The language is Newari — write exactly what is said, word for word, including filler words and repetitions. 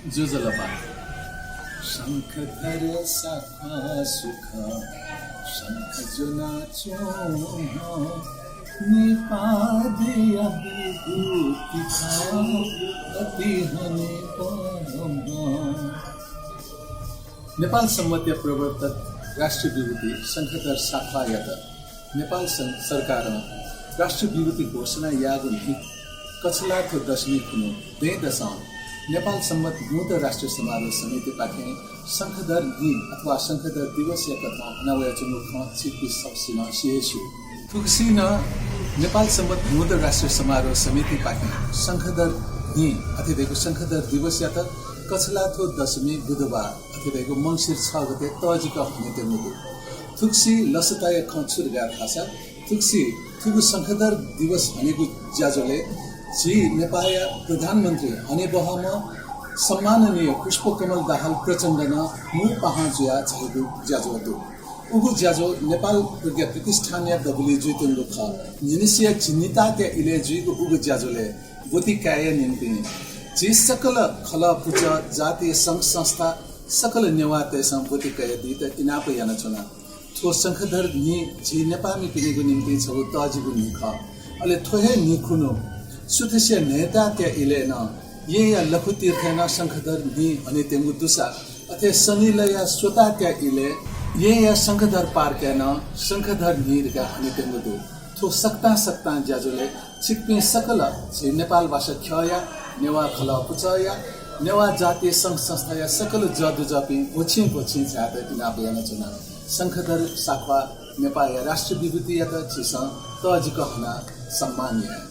ज्वजलपा। शंखधर साख्वाः सुख शंख ज्वनाच्वं हं, नेपाःया विभूति खः अति हनेबहःम्ह। नेपाल संवतया प्रवर्तक राष्ट्रिय विभूति शंखधर साख्वाःयात नेपाल सं-, सरकारं राष्ट्रिय विभूति घोषणा याःगु न्हि कछलाथ्व दशमी खुन्हु दँय्‌दसं नेपाल संवत न्हूदँ राष्ट्रिय समारोह समितिपाखें शंखधर न्हि अथवा शंखधर दिवसया कथं हनावयाच्वंगु खँ छिकपिं सकसिनं सि हे स्यू। थुगुसी नं नेपाल संवत न्हूदँ राष्ट्रिय समारोह समितिपाखें शंखधर न्हि अथे धइगु शंखधर दिवसयात कछलाथ्व दशमी बुधबार अथे धइगु मंसिर छ गते तःजिक हनेत्यंगु दु। थुगुसी लसताया खँ छु धकाः धाःसा थुगुसी थुगु शंखधर दिवस हनेगु ज्याझ्वलय् झी नेपाःया प्रधानमन्त्री हनेबहःम्ह सम्माननीय पुष्पकमल दाहाल प्रचण्ड नं मू पाहां जुयाः झाइगु ज्याझ्वः दु। उगु ज्याझ्वः नेपाल प्रज्ञा प्रतिष्ठानया दबुलिइ जुइत्यंगु खः। न्हिनिसिया झिंनिताःतय् इलय् जुइगु उगु ज्याझ्वलय् ब्वति कायेया निंतिं झी सकल खलः पुचः, जातीय संघ संस्था, सकल नेवाःतय्‌सं ब्वति कयादीत इनाप यानाच्वना। थ्व शंखधर न्हि झी नेपाःमिपिनिगु निंतिं छगू तःजिगु न्हि खः। अले थ्व हे न्हि खुन्हु सुथसिया न्हय्‌ताःतय् इलय् नं येँया लखुतीर्थय् नं शंखधर न्हि हनेत्यंगु दुसा, अथे सनिलया स्वताःतय् इलय् येँया शंखधर पार्कय् नं शंखधर न्हि धकाः हनेत्यंगु दु। थ्व सकतां सकतां ज्याझ्वलय् छिकपिं सकल झी नेपालभाषा ख्यःया, नेवाः खलः पुचःया, नेवाः जातीय संघ संस्थाया सकल जःदुजःपिं भ्वछिं भ्वछिं झायेत इनाप यानाच्वना। शंखधर साख्वाः नेपाःया राष्ट्रिय विभूतियात झीसं तःजिक हनाः सम्मान याये।